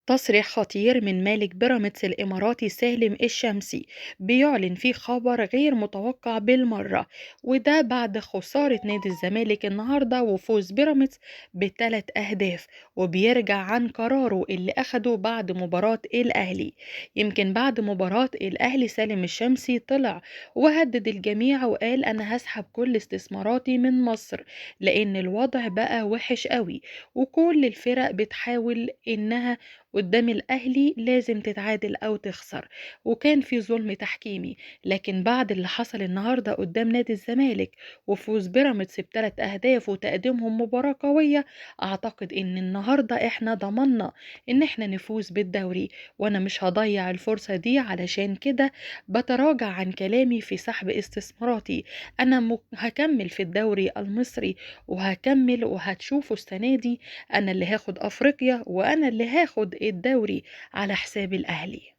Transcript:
تصريح خطير من مالك بيراميدز الإماراتي سالم الشامسي بيعلن فيه خبر غير متوقع بالمرة، وده بعد خسارة نادي الزمالك النهاردة وفوز بيراميدز ب3 أهداف، وبيرجع عن قراره اللي أخده بعد مباراة الأهلي. يمكن بعد مباراة الأهلي سالم الشامسي طلع وهدد الجميع وقال أنا هسحب كل استثماراتي من مصر لأن الوضع بقى وحش قوي، وكل الفرق بتحاول إنها قدام الأهلي لازم تتعادل أو تخسر، وكان في ظلم تحكيمي. لكن بعد اللي حصل النهاردة قدام نادي الزمالك وفوز بيراميدز ب3 أهداف وتقديمهم مباراة قوية، أعتقد إن النهاردة إحنا ضمننا إن إحنا نفوز بالدوري، وأنا مش هضيع الفرصة دي. علشان كده بتراجع عن كلامي في سحب استثماراتي. أنا هكمل في الدوري المصري وهكمل، وهتشوفوا السنة دي أنا اللي هاخد أفريقيا وأنا اللي هاخد الدوري على حساب الأهلي.